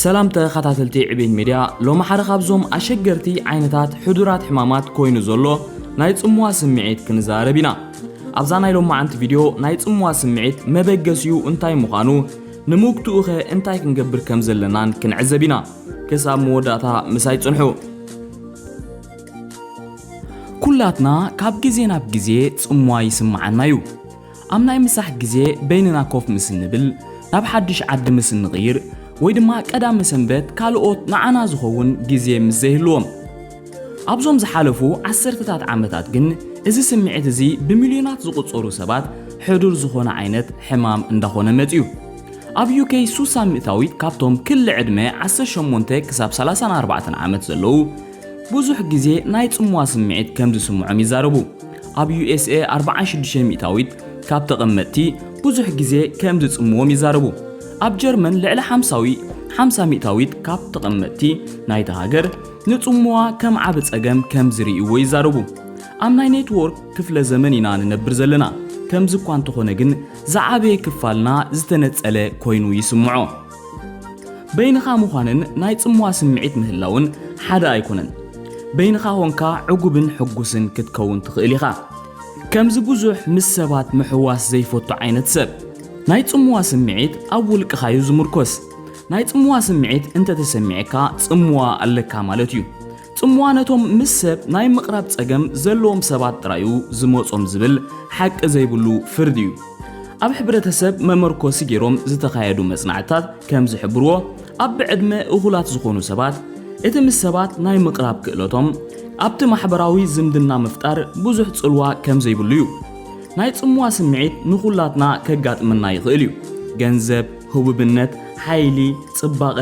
ሰላም ተኸታተልቲ ዕቤት ሜድያ፣ ሎሚ ሓደ ካብዞም ኣሸገርቲ ዓይነታት ሕዱራት ሕማማት ኮይኑ ዘሎ ናይ ጽምዋ ስምዒት ክንዛረብ ኢና። ኣብዛ ናይ ሎማዓንቲ ቪድዮ ናይ ጽምዋ ስምዒት መበገሲኡ እንታይ ምዃኑ፣ ንምግትኡ ኸ እንታይ ክንገብር ከም ዘለናን ክንዕዘብ ኢና። ክሳብ መወዳእታ ምሳይ ጽንሑ። ኩላትና ካብ ግዜ ናብ ግዜ ጽምዋ ይስምዓና እዩ። ኣብ ናይ ምሳሕ ግዜ በይንና ኮፍ ምስ እንብል፣ ናብ ሓድሽ ዓዲ ምስ እንቕይር፣ ወይ ድማ ቀዳመ ሰንበት ካልኦት ንዓና ዝኸውን ግዜ ምስ ዘይህልዎም። ኣብዞም ዝሓለፉ ዓሰርተታት ዓመታት ግን፣ እዚ ስምዒት እዚ ብሚልዮናት ዝቑጸሩ ሰባት ሕዱር ዝኾነ ዓይነት ሕማም እንዳኾነ መጺኡ። ኣብ ዩ ኬ ሱሳ ሚእታዊት ካብቶም ክሊ ዕድመ ዓሰርተ ሸሞንተ ክሳብ ሰላሳን ኣርባዕተን ዓመት ዘለዉ ብዙሕ ግዜ ናይ ጽምዋ ስምዒት ከም ዝስምዖም ይዛረቡ። ኣብ ዩ ኤስ ኤ ኣርብዓን ሽዱሽተን ሚእታዊት ካብ ተቐመጥቲ ብዙሕ ግዜ ከም ዝጽምዎም ይዛረቡ። ኣብ ጀርመን ልዕሊ ሓምሳዊ፣ ሓምሳ ሚእታዊት ካብ ተቐመጥቲ ናይታ ሃገር ንጽምዋ ከም ዓቢ ጸገም ከም ዝርእይዎ ይዛረቡ። ኣብ ናይ ኔትወርክ ክፍለ ዘመን ኢና ንነብር ዘለና። ከምዚ እኳ እንተኾነ ግን፣ ዝዓበየ ክፋልና ዝተነጸለ ኮይኑ ይስምዖ። በይንኻ ምዃንን ናይ ጽምዋ ስምዒት ምህላውን ሓደ ኣይኮነን። በይንኻ ኾንካ ዕጉብን ሕጉስን ክትከውን ትኽእል ኢኻ። ከምዚ ብዙሕ ምስ ሰባት ምሕዋስ ዘይፈቱ ዓይነት ሰብ። ናይ ጽምዋ ስምዒት ኣብ ውልቅኻ እዩ ዝምርኮስ። ናይ ጽምዋ ስምዒት እንተተሰሚዕካ ጽምዋ ኣለካ ማለት እዩ። ጽምዋ ነቶም ምስ ሰብ ናይ ምቕራብ ጸገም ዘለዎም ሰባት ጥራይ እዩ ዝመጾም ዝብል ሓቂ ዘይብሉ ፍርዲ እዩ። ኣብ ሕብረተሰብ መመርኮሲ ገይሮም ዝተኻየዱ መጽናዕትታት ከም ዝሕብርዎ፣ ኣብ ብዕድመ እኹላት ዝኾኑ ሰባት፣ እቲ ምስ ሰባት ናይ ምቕራብ ክእለቶም ኣብቲ ማሕበራዊ ዝምድና ምፍጣር ብዙሕ ጽልዋ ከም ዘይብሉ እዩ። ናይ ጽምዋ ስምዒት ንኹላትና ከጋጥመና ይኽእል እዩ። ገንዘብ፣ ህቡብነት፣ ሓይሊ፣ ጽባቐ፣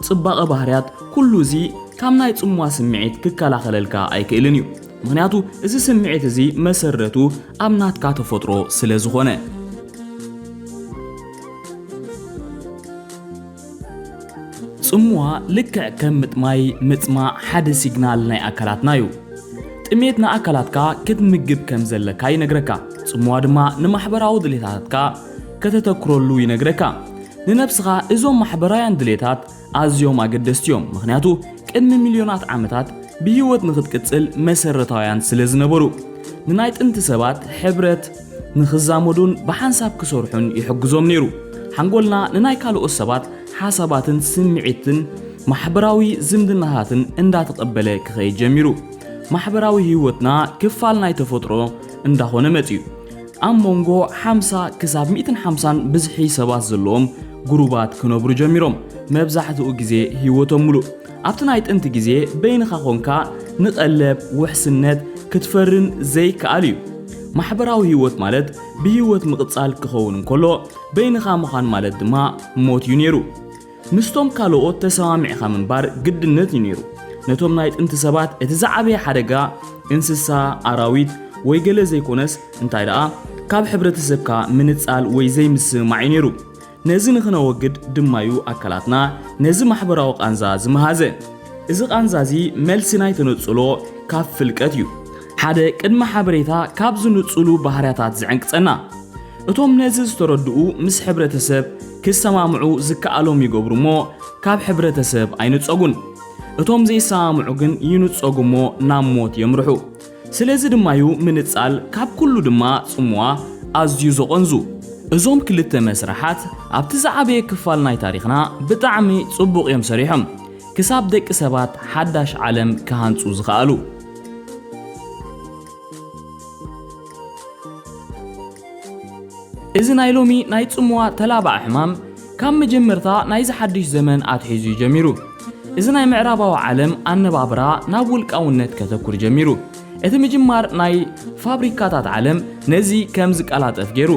ጽባቐ ባህርያት፣ ኩሉ እዚ ካብ ናይ ጽምዋ ስምዒት ክከላኸለልካ ኣይክእልን እዩ። ምኽንያቱ እዚ ስምዒት እዚ መሰረቱ ኣብ ናትካ ተፈጥሮ ስለ ዝኾነ። ጽምዋ ልክዕ ከም ምጥማይ፣ ምጽማእ ሓደ ሲግናል ናይ ኣካላትና እዩ። ጥሜት ንኣካላትካ ክትምግብ ከም ዘለካ ይነግረካ። ጽምዋ ድማ ንማሕበራዊ ድሌታትካ ከተተኩረሉ ይነግረካ። ንነብስኻ እዞም ማሕበራውያን ድሌታት ኣዝዮም ኣገደስቲ እዮም፣ ምኽንያቱ ቅድሚ ሚልዮናት ዓመታት ብህይወት ንኽትቅጽል መሰረታውያን ስለ ዝነበሩ። ንናይ ጥንቲ ሰባት ሕብረት ንኽዛመዱን ብሓንሳብ ክሰርሑን ይሕግዞም ነይሩ። ሓንጎልና ንናይ ካልኦት ሰባት ሓሳባትን ስምዒትን ማሕበራዊ ዝምድናታትን እንዳተቐበለ ክኸይድ ጀሚሩ። ማሕበራዊ ህይወትና ክፋል ናይ ተፈጥሮ እንዳኾነ መጺኡ። ኣብ መንጎ ሓምሳ ክሳብ ሚእትን ሓምሳን ብዝሒ ሰባት ዘለዎም ግሩባት ክነብሩ ጀሚሮም። መብዛሕትኡ ግዜ ህይወቶም ምሉእ ኣብቲ ናይ ጥንቲ ግዜ በይንኻ ኾንካ ንቐለብ ውሕስነት ክትፈርን ዘይከኣል እዩ። ማሕበራዊ ህይወት ማለት ብህይወት ምቕጻል ክኸውን እንከሎ፣ በይንኻ ምዃን ማለት ድማ ሞት እዩ ነይሩ። ምስቶም ካልኦት ተሰማሚዕኻ ምንባር ግድነት እዩ ነይሩ። ነቶም ናይ ጥንቲ ሰባት እቲ ዝዓበየ ሓደጋ እንስሳ፣ ኣራዊት ወይ ገለ ዘይኮነስ፣ እንታይ ደኣ ካብ ሕብረተሰብካ ምንጻል ወይ ዘይምስምማዕ እዩ ነይሩ። ነዚ ንኽነወግድ ድማዩ ኣካላትና ነዚ ማሕበራዊ ቃንዛ ዝመሃዘ። እዚ ቃንዛ እዚ መልሲ ናይ ተነጽሎ ካብ ፍልቀት እዩ። ሓደ ቅድመ ሓበሬታ ካብ ዝንጽሉ ባህርያታት ዝዕንቅጸና። እቶም ነዚ ዝተረድኡ ምስ ሕብረተሰብ ክሰማምዑ ዝከኣሎም ይገብሩ እሞ ካብ ሕብረተሰብ ኣይንጸጉን። እቶም ዘይሰማምዑ ግን ይንጸጉ እሞ ናብ ሞት የምርሑ። ስለዚ ድማዩ ምንጻል ካብ ኩሉ ድማ ጽምዋ ኣዝዩ ዘቐንዙ። እዞም ክልተ መስርሓት ኣብቲ ዝዓበየ ክፋል ናይ ታሪኽና ብጣዕሚ ጽቡቕ እዮም ሰሪሖም፣ ክሳብ ደቂ ሰባት ሓዳሽ ዓለም ክሃንጹ ዝኸኣሉ። እዚ ናይ ሎሚ ናይ ጽምዋ ተላባዒ ሕማም ካብ መጀመርታ ናይዚ ሓድሽ ዘመን ኣትሒዙ እዩ ጀሚሩ። እዚ ናይ ምዕራባዊ ዓለም ኣነባብራ ናብ ውልቃውነት ከተኩር ጀሚሩ። እቲ ምጅማር ናይ ፋብሪካታት ዓለም ነዚ ከም ዝቀላጠፍ ገይሩ።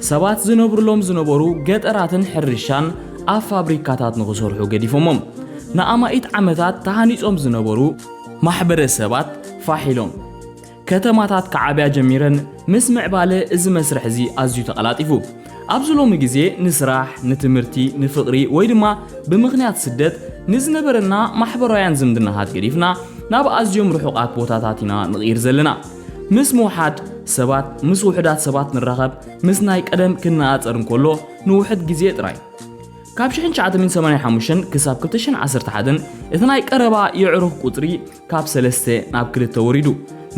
ሰባት ዝነብሩሎም ዝነበሩ ገጠራትን ሕርሻን ኣብ ፋብሪካታት ንኽሰርሑ ገዲፎሞም። ንኣማኢት ዓመታት ተሃኒጾም ዝነበሩ ማሕበረሰባት ፋሕ ኢሎም። ከተማታት ክዓብያ ጀሚረን። ምስ ምዕባለ እዚ መስርሕ እዚ ኣዝዩ ተቐላጢፉ። ኣብዚ ሎሚ ግዜ ንስራሕ፣ ንትምህርቲ፣ ንፍቕሪ ወይ ድማ ብምኽንያት ስደት ንዝነበረና ማሕበራውያን ዝምድናታት ገዲፍና ናብ ኣዝዮም ርሑቓት ቦታታት ኢና ንቕይር ዘለና። ምስ ምውሓድ ሰባት፣ ምስ ውሑዳት ሰባት ንራኸብ፣ ምስ ናይ ቀደም ክነኣጸር እንከሎ ንውሑድ ግዜ ጥራይ። ካብ ሽሕን ትሽዓተ ሚእትን ሰማንያን ሓሙሽተን ክሳብ ክልተ ሽሕን ዓሰርተ ሓደን እቲ ናይ ቀረባ የዕሩኽ ቁጽሪ ካብ ሰለስተ ናብ ክልተ ወሪዱ።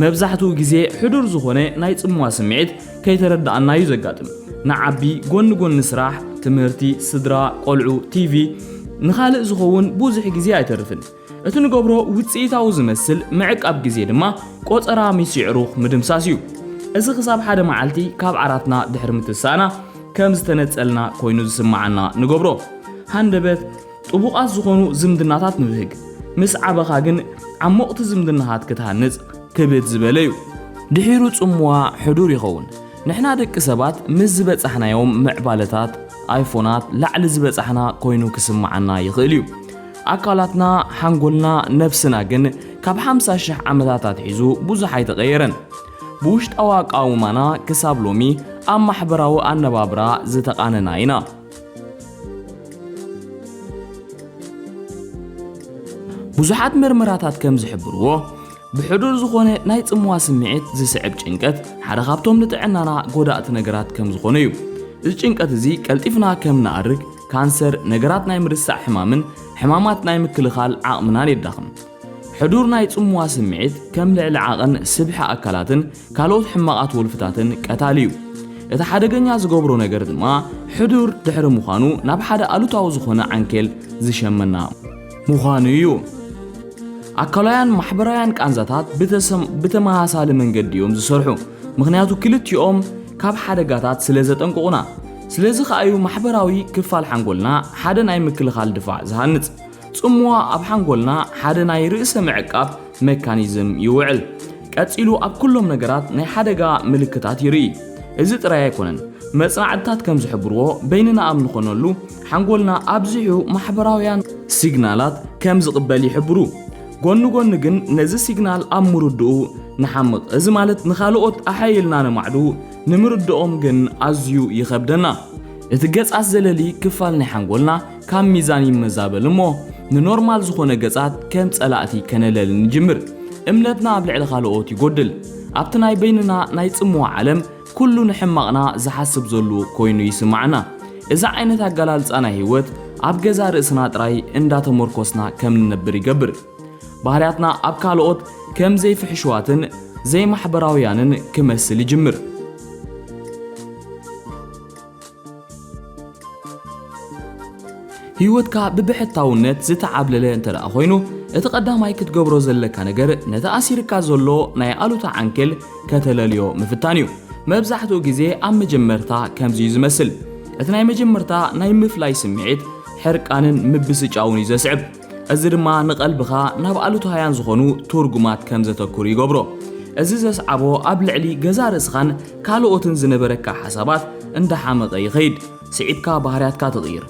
መብዛሕትኡ ግዜ ሕዱር ዝኾነ ናይ ጽምዋ ስምዒት ከይተረድኣና እዩ ዘጋጥም። ንዓቢ፣ ጎኒ ጎኒ ስራሕ፣ ትምህርቲ፣ ስድራ፣ ቆልዑ፣ ቲቪ፣ ንኻልእ ዝኸውን ብዙሕ ግዜ ኣይተርፍን። እቲ ንገብሮ ውጽኢታዊ ዝመስል ምዕቃብ ግዜ ድማ ቆጸራ ሚስ የዕሩኽ ምድምሳስ እዩ። እዚ ክሳብ ሓደ መዓልቲ ካብ ዓራትና ድሕሪ ምትሳእና ከም ዝተነጸልና ኮይኑ ዝስምዓና ንገብሮ። ሃንደበት ጥቡቓት ዝኾኑ ዝምድናታት ንብህግ። ምስ ዓበኻ ግን ዓሞቕቲ ዝምድናታት ክትሃንጽ ክብድ ዝበለ እዩ። ድሒሩ ጽምዋ ሕዱር ይኸውን። ንሕና ደቂ ሰባት ምስ ዝበጻሕናዮም ምዕባለታት፣ ኣይፎናት ላዕሊ ዝበጻሕና ኮይኑ ክስምዓና ይኽእል እዩ። ኣካላትና፣ ሓንጎልና፣ ነብስና ግን ካብ ሓምሳ ሽሕ ዓመታት ኣትሒዙ ብዙሕ ኣይተቐየረን። ብውሽጣዊ ኣቃውማና ክሳብ ሎሚ ኣብ ማሕበራዊ ኣነባብራ ዝተቓነና ኢና። ብዙሓት መርመራታት ከም ዝሕብርዎ፣ ብሕዱር ዝኾነ ናይ ጽምዋ ስምዒት ዝስዕብ ጭንቀት ሓደ ካብቶም ንጥዕናና ጎዳእቲ ነገራት ከም ዝኾነ እዩ። እዚ ጭንቀት እዚ ቀልጢፍና ከም ንኣርግ፣ ካንሰር፣ ነገራት ናይ ምርሳዕ ሕማምን ሕማማት ናይ ምክልኻል ዓቕምናን የዳኽም። ሕዱር ናይ ጽምዋ ስምዒት ከም ልዕሊ ዓቐን ስብሒ ኣካላትን ካልኦት ሕማቓት ወልፍታትን ቀታሊ እዩ። እቲ ሓደገኛ ዝገብሮ ነገር ድማ ሕዱር ድሕሪ ምዃኑ ናብ ሓደ ኣሉታዊ ዝኾነ ዓንኬል ዝሸመና ምዃኑ እዩ። ኣካላውያን ማሕበራውያን ቃንዛታት ብተሰም-፣ ብተመሳሳሊ መንገዲ እዮም ዝሰርሑ፣ ምኽንያቱ ክልቲኦም ካብ ሓደጋታት ስለ ዘጠንቅቑና። ስለዚ ከኣ እዩ ማሕበራዊ ክፋል ሓንጎልና ሓደ ናይ ምክልኻል ድፋዕ ዝሃንጽ። ጽምዋ ኣብ ሓንጎልና ሓደ ናይ ርእሰ ምዕቃብ መካኒዝም ይውዕል። ቀጺሉ ኣብ ኩሎም ነገራት ናይ ሓደጋ ምልክታት ይርኢ። እዚ ጥራይ ኣይኮነን። መጽናዕትታት ከም ዝሕብርዎ፣ በይንና ኣብ ንኾነሉ፣ ሓንጎልና ኣብዚሑ ማሕበራውያን ሲግናላት ከም ዝቕበል ይሕብሩ። ጎኒ ጎኒ ግን ነዚ ሲግናል ኣብ ምርድኡ ንሓምቕ። እዚ ማለት ንኻልኦት ኣሓይልና ነማዕዱ፣ ንምርድኦም ግን ኣዝዩ ይኸብደና። እቲ ገጻት ዘለሊ ክፋል ናይ ሓንጎልና ካብ ሚዛን ይመዛበል እሞ፣ ንኖርማል ዝኾነ ገጻት ከም ጸላእቲ ከነለሊ ንጅምር። እምነትና ኣብ ልዕሊ ካልኦት ይጎድል። ኣብቲ ናይ በይንና ናይ ጽምዋ ዓለም፣ ኩሉ ንሕማቕና ዝሓስብ ዘሎ ኮይኑ ይስምዓና። እዚ ዓይነት ኣገላልጻ ናይ ህይወት፣ ኣብ ገዛ ርእስና ጥራይ እንዳተመርኮስና ከም ንነብር ይገብር። ባህርያትና ኣብ ካልኦት ከም ዘይፍሕሽዋትን ዘይማሕበራውያንን ክመስል ይጅምር። ህይወትካ ብብሕታውነት ዝተዓብለለ እንተ ደኣ ኮይኑ፣ እቲ ቀዳማይ ክትገብሮ ዘለካ ነገር፣ ነቲ ኣሲርካ ዘሎ ናይ ኣሉታ ዓንኬል ከተለልዮ ምፍታን እዩ። መብዛሕትኡ ግዜ ኣብ መጀመርታ ከምዚ እዩ ዝመስል። እቲ ናይ መጀመርታ ናይ ምፍላይ ስምዒት፣ ሕርቃንን ምብስጫውን እዩ ዘስዕብ። እዚ ድማ ንቐልብኻ ናብ ኣሉታውያን ዝኾኑ ትርጉማት ከም ዘተኩር ይገብሮ። እዚ ዘስዓቦ ኣብ ልዕሊ ገዛ ርእስኻን ካልኦትን ዝነበረካ ሓሳባት እንዳሓመቐ ይኸይድ። ስዒብካ ባህርያትካ ትቕይር።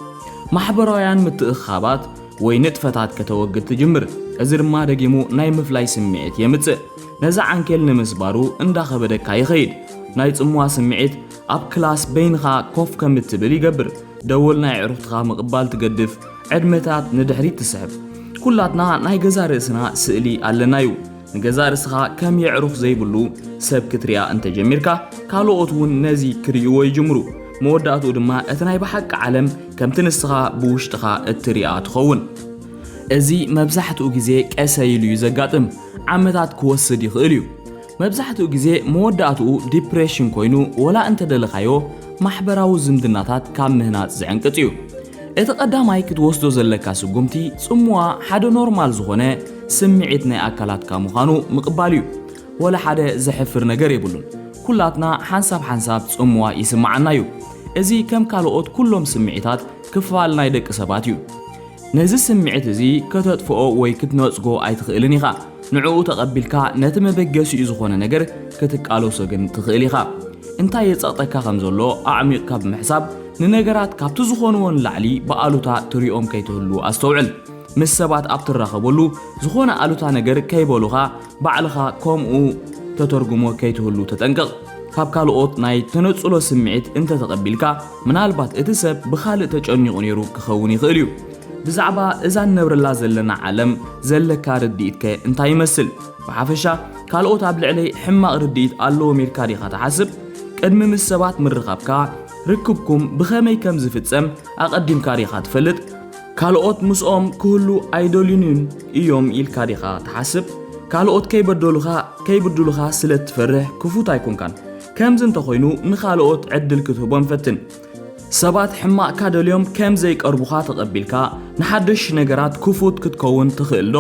ማሕበራውያን ምትእኽኻባት ወይ ንጥፈታት ከተወግድ ትጅምር። እዚ ድማ ደጊሙ ናይ ምፍላይ ስምዒት የምጽእ። ነዚ ዓንኬል ንምስባሩ እንዳኸበደካ ይኸይድ። ናይ ጽምዋ ስምዒት ኣብ ክላስ በይንኻ ኮፍ ከም እትብል ይገብር። ደወል ናይ ኣዕሩኽትኻ ምቕባል ትገድፍ፣ ዕድመታት ንድሕሪት ትስሕብ። ኩላትና ናይ ገዛ ርእስና ስእሊ ኣለና እዩ። ንገዛ ርእስኻ ከም የዕሩኽ ዘይብሉ ሰብ ክትሪኣ እንተጀሚርካ፣ ካልኦት እውን ነዚ ክርእይዎ ይጅምሩ። መወዳእትኡ ድማ እቲ ናይ ብሓቂ ዓለም ከምቲ ንስኻ ብውሽጥኻ እትሪኣ ትኸውን። እዚ መብዛሕትኡ ግዜ ቀሰ ኢሉ እዩ ዘጋጥም። ዓመታት ክወስድ ይኽእል እዩ። መብዛሕትኡ ግዜ መወዳእትኡ ዲፕሬሽን ኮይኑ፣ ወላ እንተደለኻዮ ማሕበራዊ ዝምድናታት ካብ ምህናጽ ዝዕንቅጽ እዩ። እቲ ቀዳማይ ክትወስዶ ዘለካ ስጉምቲ፣ ጽምዋ ሓደ ኖርማል ዝኾነ ስምዒት ናይ ኣካላትካ ምዃኑ ምቕባል እዩ። ወላ ሓደ ዘሕፍር ነገር የብሉን። ኩላትና ሓንሳብ ሓንሳብ ጽምዋ ይስምዓና እዩ። እዚ ከም ካልኦት ኩሎም ስምዒታት ክፋል ናይ ደቂ ሰባት እዩ። ነዚ ስምዒት እዚ ከተጥፍኦ ወይ ክትነጽጎ ኣይትኽእልን ኢኻ። ንዕኡ ተቐቢልካ ነቲ መበገሲኡ ዝኾነ ነገር ክትቃለሶ ግን ትኽእል ኢኻ። እንታይ የጸቕጠካ ከም ዘሎ ኣዕሚቕካ ብምሕሳብ፣ ንነገራት ካብቲ ዝኾንዎ ንላዕሊ ብኣሉታ ትሪኦም ከይትህሉ ኣስተውዕል። ምስ ሰባት ኣብ ትራኸበሉ፣ ዝኾነ ኣሉታ ነገር ከይበሉኻ፣ ባዕልኻ ከምኡ ተተርጉሞ ከይትህሉ ተጠንቀቕ። ካብ ካልኦት ናይ ተነጽሎ ስምዒት እንተተቐቢልካ፣ ምናልባት እቲ ሰብ ብኻልእ ተጨኒቑ ነይሩ ክኸውን ይኽእል እዩ። ብዛዕባ እዛ ንነብረላ ዘለና ዓለም ዘለካ ርድኢትከ እንታይ ይመስል? ብሓፈሻ፣ ካልኦት ኣብ ልዕለይ ሕማቕ ርድኢት ኣለዎም ኢልካ ዲኻ ትሓስብ? ቅድሚ ምስ ሰባት ምርኻብካ፣ ርክብኩም ብኸመይ ከም ዝፍጸም ኣቐዲምካ ዲኻ ትፈልጥ? ካልኦት ምስኦም ክህሉ ኣይደልዩን እዮም ኢልካ ዲኻ ትሓስብ? ካልኦት ከይበደሉኻ ከይብድሉኻ ስለ እትፈርህ ክፉት ኣይኮንካን። ከምዚ እንተኾይኑ ንኻልኦት ዕድል ክትህቦም ፈትን። ሰባት ሕማቕካ ደልዮም ከም ዘይቀርቡኻ ተቐቢልካ ንሓደሽ ነገራት ክፉት ክትከውን ትኽእል ዶ?